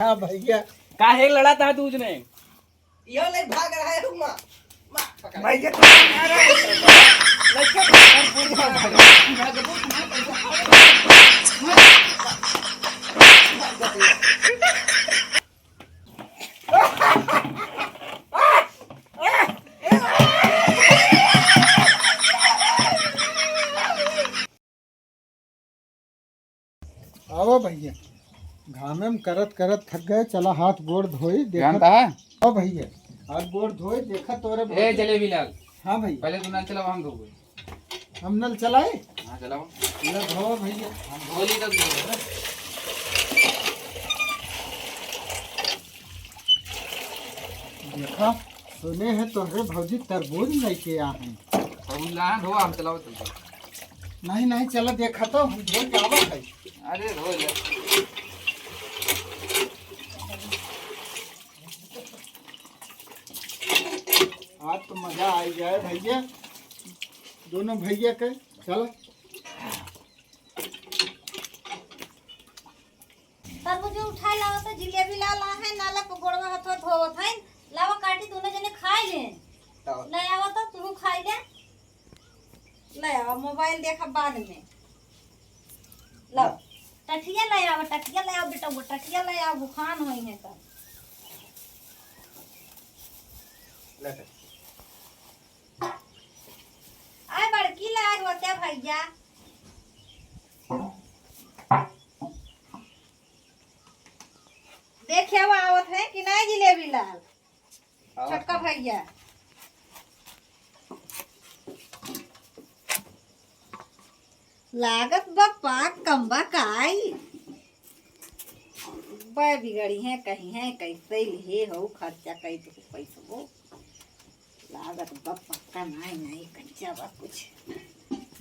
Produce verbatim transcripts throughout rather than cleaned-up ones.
हाँ भैया। काहे लड़ा था तू उसने? यो ले भाग रहा है, माँ। माँ, पकड़। भैया, तो आवा भैया, घामे में करत करत थक गए, चला हाथ गोड़ धोई, देखा। जानता है? ओ भैया, हाथ गोड़ धोए, देखा तोरे ए, बहुत जलेबी लाल। हाँ भैया। पहले तू नल चलावा, हम धोबे। हम नल चलाए? हाँ, चलाओ। ले धो भैया। हम धो ली तब धोबे। देखा, सुने हैं तोहरे भौजी तरबूज लेके आ हैं। तरबूज लाए हैं, धो, हम चलाओ तुमको। नहीं, नहीं, चला देखा तो, हम धो के आवत है। अरे, धो ले। आज तो मजा आ गया है भैया, दोनों भैया के। चलो। तरबूज उठाए लावा तो जिलेबी ला ला है, नाला पे गोड़वा हथवा धोवत है। लावा काटी, दोनों जने खाए ले। लावा। ले आवा तो तू खाए ले। ले आवा, मोबाइल देखा बाद में। लाओ। टठिया ले आवा, टठिया ले आवा बेटा, वो टठिया ले आवा, भुखान होई है तब। ले टठिया। आय बड़की लाग होते भैया। देखे वो आवत है कि नहीं जिलेबी लाल? आवत छोटका है। भैया। लागत बा पाक कम बा काई। बे बिगड़ी है, कही है, कैसे लिहे हो खर्चा, कैसे, कैसे हो। लागत बा पक्का नाई, नाई, कच्चा बा कुछ।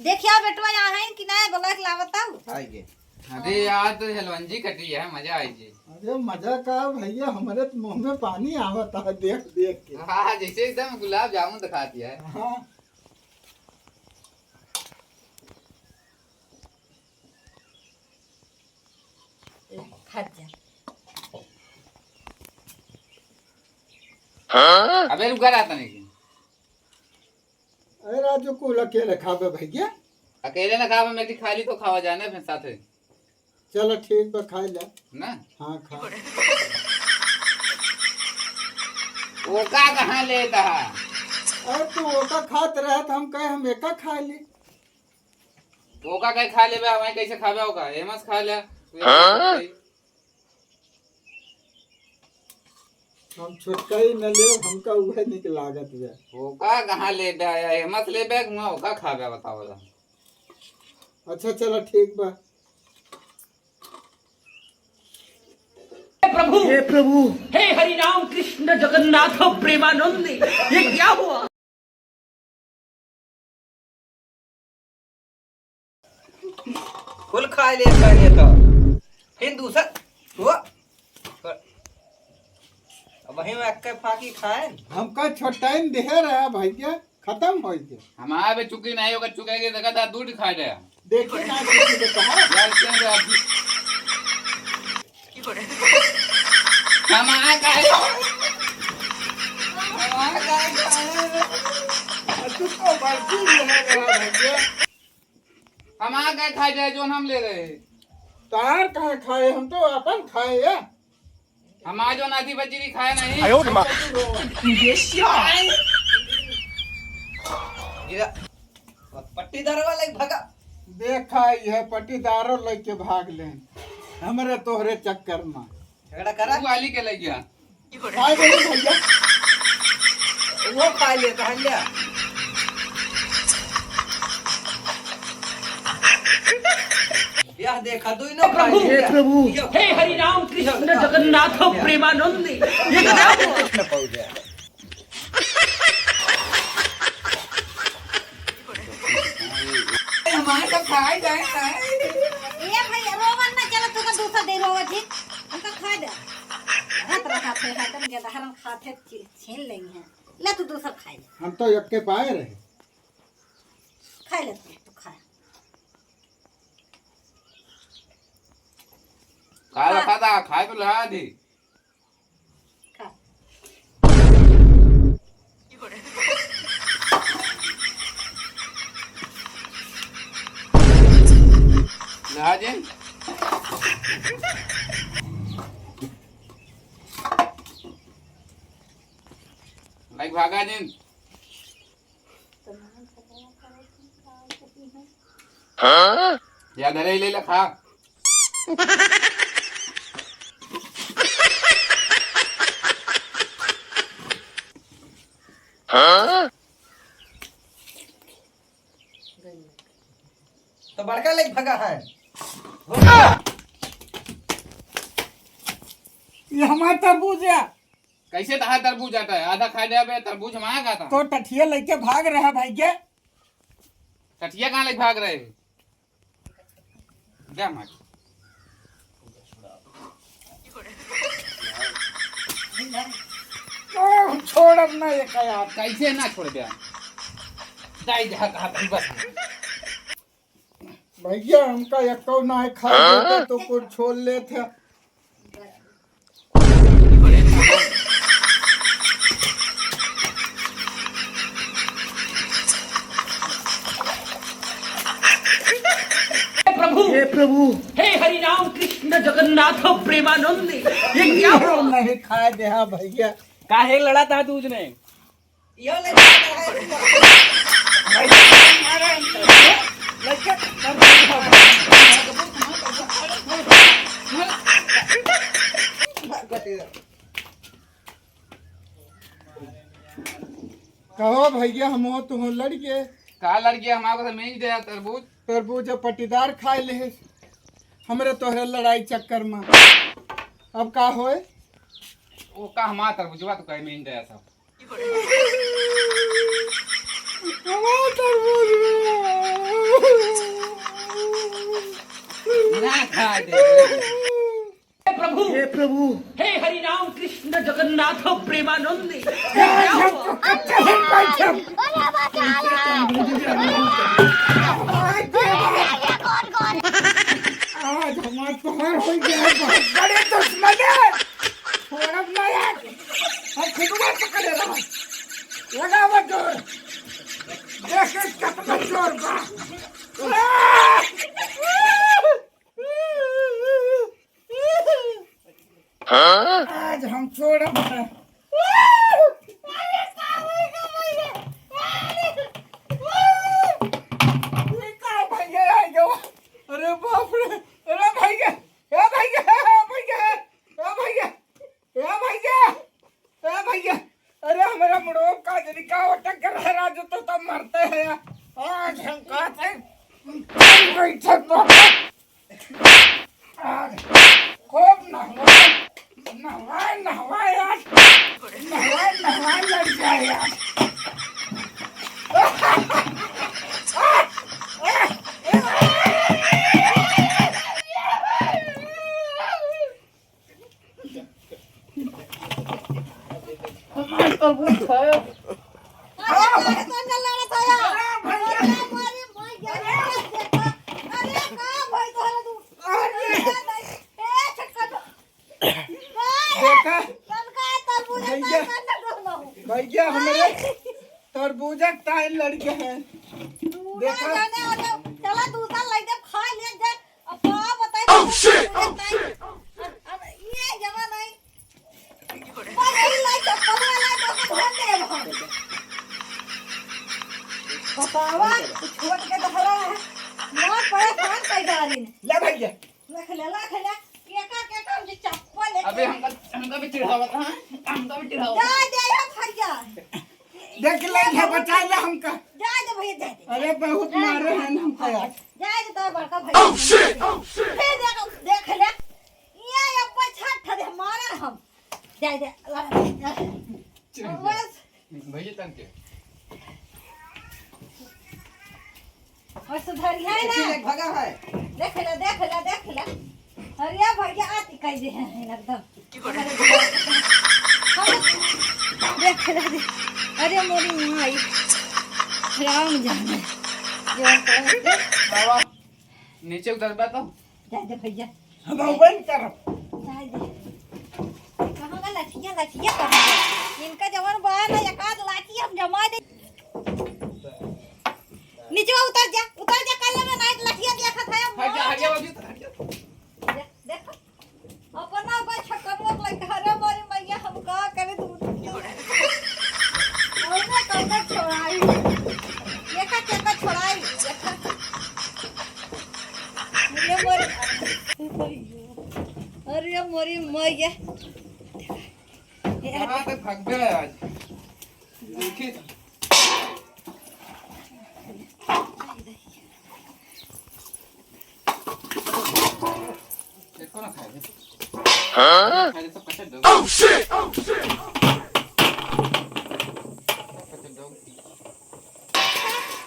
देखिया बेटवा, यहाँ है कि नाई, बोला के लावत आऊ। आइए। अरे यार, तो हलवंजी कटी है, मजा आई जी। अरे मजा का भैया, हमरे तो मुँह में पानी आवत है देख देख के। हाँ, जैसे एकदम गुलाब जामुन दिखा दिया है। हाँ। खा जा। अबे रुका रहा तने की। अरे राजू, कुल अकेले खाबे भैया? अकेले ना खाबे, मैं खाली तो खावा जाने फिर साथे। चलो ठीक बा, खाई ले। ना? हाँ, खा। ओका कहाँ लेता है? अरे तू ओका खात रहे तो हम कहे हम एका खा ली। ओका कहे खा लेबे, वहीं कैसे खाबे ओका? एमस खा ले। हाँ? हम छोटका ही न लेब, हमका उहे निक लागत बा। ओका कहाँ लेबे आया है? मत लेबे, हुआं ओका खाबे, बताओ ला। अच्छा, चलो, ठीक बा। हे प्रभु, हे प्रभु। हे हरि राम कृष्ण जगन्नाथ प्रेमानंद, ये क्या हुआ? फुल खाए ले पहले तो, फिर दूसर, वो, अब वहीं में अक्के फाकी खाए। हमका छोटाइन देहे रहा भाई के, खतम होइ के। हमारे पे चुकी नहीं होगा, चुकेगी देखा था, दूध खा गया। देखिए ना, किसी ने कहा। यार, क्या है अभी? हमारा का है? हमारा का है? तुमको मर्जी नहीं है मेरा भैया। हमारा का खाए जाए, जोन हम ले रहे हैं। तार कहाँ खाए? हम तो अपन खाए है। हमारा जो नाती बच्ची भी खाए नहीं। आयो रे माँ। गिरा। पट्टीदार वाला ही भगा। देखा, यह पट्टीदारों लेके भाग ले, हमरे तोहरे चक्कर में। झगड़ा करा। तू वाली के लग गया। खाए दे भैया। वो खा ले, खा ले। यह देखा, दुइनो खा प्रभु, ले। हे प्रभु, हे हरि राम कृष्ण जगन्नाथ प्रेमानंद, ये क्या हुआ? कृष्ण पहुंच जाएगा। हमारे तो खाए जाए, खाए। ए भैया, रोवन ना, चलो, तू तो दूसर दे, रोवन जी। हम तो खा दे। हाथ रखा थे, हाथ में ज्यादा हरन खाते, छी-, छीन लेंगे। ले, तू दूसर खाए ले। हम तो यक्के पाए रहे। खाए ले तू, तू खा। खा ले, खा। खा दा, खाए तो लगा दी। नहा जिन। लाइक भागा जिन। हाँ? या धरे ले ले खा। हाँ? तो बड़का लेके भागा है। ये हमार तरबूज है। कैसे तहार तरबूज आता है? आधा खा जाबे, तरबूज हमारा का था? तो टठिया लेके भाग रहा भाई के। टठिया कहाँ लेके भाग रहे? जा मार। ओ, हम छोड़ब ना ये का यार। कैसे ना छोड़ दे? दाई जा कहा था बस। भैया, हमका एको ना है, खा लेते तो कुछ छोड़ लेते। हे प्रभु, हे प्रभु। हे हरि राम कृष्ण जगन्नाथ प्रेमानंद, ये क्या हुआ? नहीं खाए दे, हाँ भैया। काहे लड़ा था तू उसने? यो ले जा, कहो भैया, हम हो तुम लड़के। का लड़के? हमारे को तो मिल गया तरबूज। तरबूज अब पट्टीदार खाए ले, हमरे तोहरे लड़ाई चक्कर में। अब का होए? वो का हमारा तरबूजवा तो कहीं मिल गया सब। हमारा तरबूज। ना खा दे। हे प्रभु, हे प्रभु। हे हरि राम कृष्ण जगन्नाथ प्रेमानंद। आज हमार तोहार हो गया बहुत बड़े दुश्मन है। छोड़ब ना यार। हम खुदवा पकड़े रहा। लगावा जोर। देख कितना जोर बा। आज हम छोड़ब ना। ये का भैया आ गया? अरे बाप रे, अरे भैया, ए भैया, ए भैया, ए भैया, ए भैया, ए भैया, अरे हमारा मुड़वा का जनी का अटक कर है राजू, तो तब मरते हैं यार। आज हम कहते हैं, बैठक में आज खूब नहवा, नहवा, नहवा यार, नहवा, नहवा लड़ जाए यार। हमार तरबूज खाया। अरे, अरे, कौन चल रहा था यार? अरे, भैया। अरे, हमारी माई के अरे, देखा। अरे, कहाँ भाई तोहरा तू? अरे। अरे, भाई। ए, छोटका तो। देखा? कौन का है तरबूज? भैया। कौन का है तरबूज? भैया, हमरे अरे। तरबूजा ताई लड़के हैं। तू ना देखा? जाने, अरे, चला, दूसरा लइके खा ले, जा। अब का बताई, Oh, shit! Oh, shit! अब, अब ये जमा नहीं। बस यही लाई, चप्पल वाला तो को धर दे अब हम। बतावा, छोट के तो हरा है। ना परेशान कर डाली। ले भैया। रख ले, रख ले। केका, केका, हम जे चप्पल लेके अबे हमका, हमका भी चिढ़ावत है, हमका भी चिढ़ावत है। जा, जा, जा, भाग जा। देख ले, ये बचा ले हमका। जा दे भैया, जा दे। अरे बहुत मारे हैं हमका यार। जा दे, तो बड़का भैया। Oh, shit! Oh, shit! फिर देख, देख ले। ये अब छठ दे मारा हम। जा दे, लड़ा, लड़ा। बस। भैया तन के। और सुधरिया है ना? देखिए, भागा है। देख ले, देख ले, देख ले। अरे भैया, आती कह दे हैं एकदम। देख ले, देख। अरे मोरी माई। राम जाने। ये और कौन है? बाबा, नीचे उतर बा तो। जा दे भैया। हम बंद करब। जा दे। कहाँ का लठिया, लठिया कहाँ है? इनका जवन बा ना, एक आध लाठी हम जमा दे। नीचे उतर जा, उतर जा, कल में नाइट लठिया देखत है। हट जा, हट जा, बाबूजी, हट जा। दे-, देखो। अपना बा छक्का लोग लइका, अरे मोरी मैया, हम का करे तू? कौनो, कौनो छोड़ाई। देखा केका छोड़ाई। अरे मोरी, अरे मोरी मैया। कहाँ से भाग गए आज? देखिए। इसको ना खाए। हाँ? खाए तो कच्चा दो। Oh shit! Oh shit! कच्चा दो।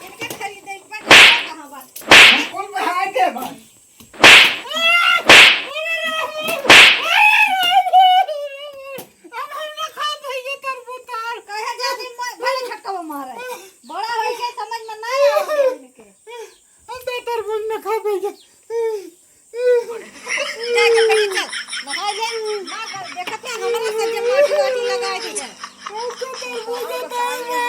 इनके खरीदे के बाद कहाँ बा? कौन पे हाय दे बा? कहे जाती म-, भले छक्का मारे। बड़ा होई के समझ में ना आवे इनके। हम तो तरबूज न खा भैया। जा के पहले चल, नहाई ले। मार कर, देखत है, हमरा से जे माटी वाटी लगाए दे। हम तो तरबूज न खाए।